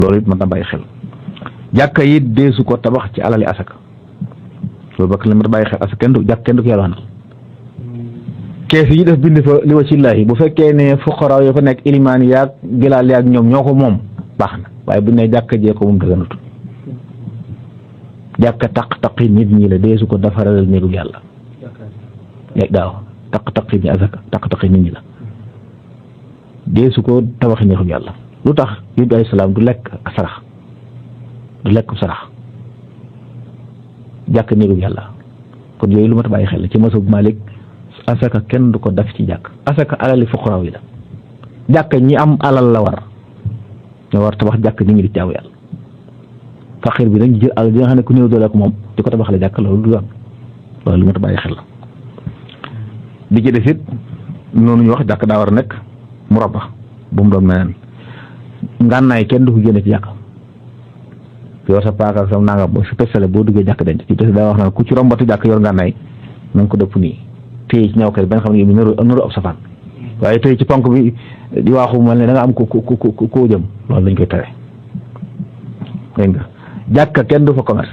loolu it mën na bàyyi xel. jàkka yi deesu ko tabax ci alali asaka loolu bokk na mën na bàyyi xel asaka kenn du jàkk kenn du ko yalwaanal kees yi def bind fa li wa ci laahi bu fekkee ne fuqara yoo fa nekk ilimaan yaag bilaal yaag ñoom ñoo ko moom baax na waaye bu ne jàkka jee ko moom dëgganut jàkka taq-taqi nit ñi la deesu ko defaral néegu yàlla daaw taq-taqi ñi asaka taq-taqi nit ñi la deesu ko tabaxi néegu yàlla lu tax yonent alayhi salaam du lekk sarax du lekk sarax jàkk néegu yàlla kon yooyu lu ma ta bàyyi xel ci masab Malik asaka kenn du ko def ci jàkk asaka alali fuqaraaw yi la jàkk ñi am alal la war ñoo war tabax jàkk ñi ngi di jaamu yàlla faqir bi dañ jël alal di nga xam ne ku néew doole ak moom di ko tabaxale jàkk loolu du yoon loolu lu ma ta bàyyi xel la di ci def it noonu ñu wax jàkk daa war a nekk murabba bu mu doon meneen ngànnaay kenn du ko génne ci jàkk yor sa paaka sa nangam ba su pesale boo duggee jàkk denc ci des daa wax na ku ci rombatu jàkk yor ngànnaay na nga ko dëpp nii téye ci ñaw kër ba nga xam ne yow nuru ab safaan waaye tey ci ponk bi di waaxu mel ne da nga am ko jëm loolu lañ koy tere dégg nga jàkka kenn du fa commerce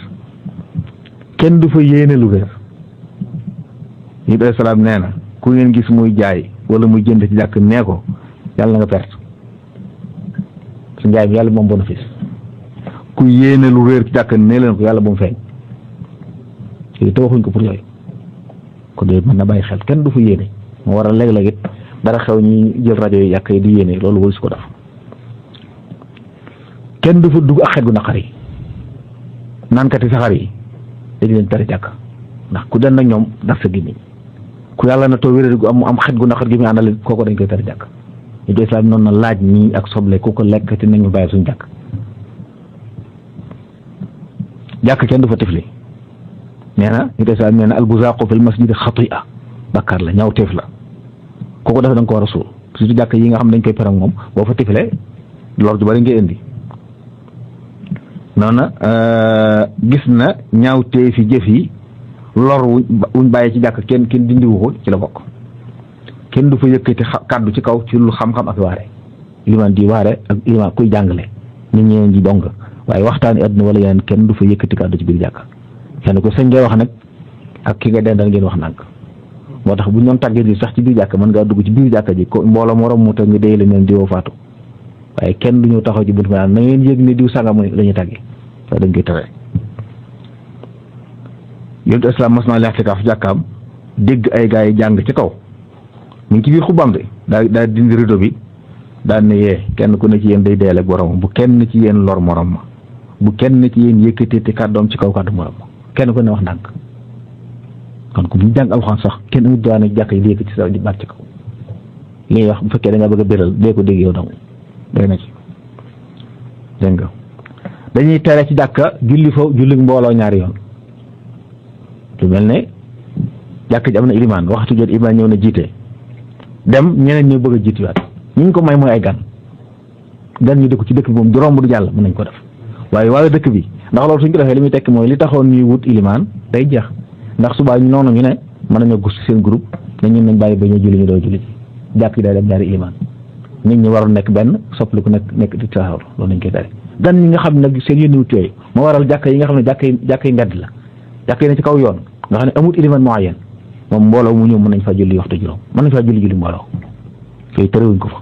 kenn du fa yéene lu wér yi day salaam nee na ku ngeen gis muy jaay wala muy jënd ci jàkk nee ko yàlla na nga perte su njaay bi yàlla moom bénéfice ku yéene lu wér ci jàkk nee leen ko yàlla bu mu feeñ yooyu te waxuñ ko pour yooyu kon yooyu mën na bàyyi xel kenn du fa yéene moo waral léeg-léeg it dara xew ñi jël rajo yi yàq yi di yéene loolu wël si ko def kenn du fa dugg ak xet gu naqar yi naankati saxaar yi dañu leen tere jàkk ndax ku den nag ñoom daf sa gémmiñ ku yàlla na too wéré gu am xet gu naqar gi muy àndal kooku dañ koy tere jàkk ñu do islam noonu na laaj ñii ak soble ku ko lekk te nañu bàyyi suñu jàkk jàkk kenn du fa tifli nee na ñu do islam nee na albuzaaqu fil masjid xati'a bakkaar la ñaaw teef la kooku dafa da nga ko war a suul surtout jàkk yi nga xam dañ koy perang moom boo fa tiflee lor ju bari ngay indi noonu gis na ñaaw teefi jëf yi lor wuñ bàyyi ci jàkk kenn dindiwu ko ci la bokk kenn du fa yëkkati kàddu ci kaw ci lu xam-xam ak waare ilimaan di waare ak ilimaan kuy jàngale nit ñeneen di dong waaye waxtaani àdduna wala yeneen kenn du fa yëkkati kàddu ci biir jàkk kenn ko sëñ ngay wax nag ak ki nga dendal ngeen wax nànk moo tax bu ñu doon tàggee di sax ci biir jàkk mën ngaa dugg ci biir jàkk ji ko mbooloo morom mu teg nga déy la neen diwoo faatu waaye kenn du ñëw taxaw ci buntu ma na ngeen yëg ne diw sàngam la ñuy tàggee waaye dañ koy tere yonent islam mas naa leextikaaf jàkkaam dégg ay gars yi jàng ci kaw mu ngi ci biir xubam bi daa dindi rido bi daan ne yee kenn ku ne ci yéen day deel ak borom bu kenn ci yéen lor morom ma bu kenn ci yéen yëkkatee te kàddoom ci kaw kàddu morom ma kenn ku ne wax ndànk kon ku ñu jàng alxuraan sax kenn amul doon ak jàkk yi di yëkkati sa di baat ci kaw li wax bu fekkee da nga bëgg a béral dee ko dégg yow dong day na ci dégg nga dañuy tere ci jàkka julli fa julli mbooloo ñaari yoon lu mel ne jàkk ji am na ilimaan waxtu jot ilimaan ñëw na jiite dem ñeneen ñëw bëgg a jiituwaat ñu ngi ko may mooy ay gan ñu dëkk ci dëkk bi moom du romb du jàll mën nañ ko def waaye wàllu dëkk bi ndax loolu suñ ko defee li muy tekki mooy li taxoon ñuy wut ilimaan day jeex ndax subaa ñu noonu ñu ne mën nañoo gus seen groupe ne ñun nañ bàyyi ba ñu julli ñu doo julli jàkk yi day dem ñaari ilimaan nit ñi waroon nekk benn soppali ku nekk di taxaw loolu nañ koy tere gan ñi nga xam nag seen yónni wut yooyu moo waral jàkk yi nga xam ne jàkk yi mbedd la jàkk yi ne ci kaw yoon nga xam ne amut ilimaan muayyan moom mbooloo mu ñëw mën nañ faa julli waxtu juróom mën nañ faa julli mbooloo yooyu terewuñ ko fa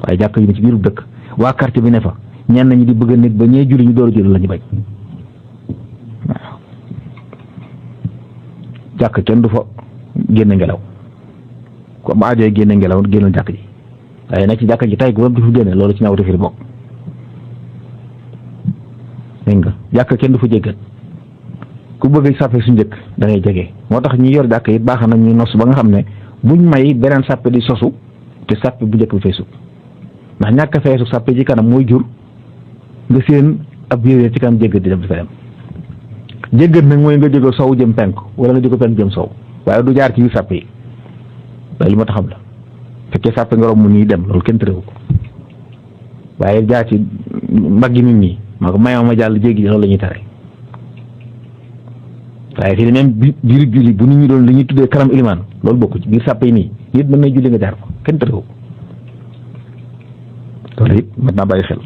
waaye jàkk yi ne ci biiru dëkk waa quartier bi ne fa ñenn ñi di bëgg a nit ba ñee julli ñu door a julli la ñu bañ waaw jàkk kenn du fa génne ngelaw ko am aajoy génne ngelaw génnal jàkk ji waaye nag ci jàkk ji tay gu bam di fu génne loolu ci ñaaw defiri bokk dégg nga jàkk kenn du fa jéggat ku bëgg sàppe su njëkk da ngay jege moo tax ñi yor jàkk yi baax na ñu nos ba nga xam ne buñ may beneen sàppe di sosu te sàppe bu njëkk bi feesu ndax ñàkk feesu sàppe ci kanam mooy jur nga seen ab yére ci kanam jéggat di dem di fa dem jéggat nag mooy nga jóge sow jëm penk wala nga jóge penk jëm sow waaye du jaar ci biir sàppe yi loolu li ma taxam la fekkee sàppe nga romb nii dem loolu kenn tëréwu ko waaye jaar ci mbaggi nit ñi maa ko mayoo ma jàll jéggi loolu la ñuy tere waaye fii même biir julli bu nit ñi doon li ñuy tuddee kanam ilimaan loolu bokku ci biir sàppe yi nii nit mën na julli nga jaar ko kenn tëréwu ko loolu it mën naa bàyyi xel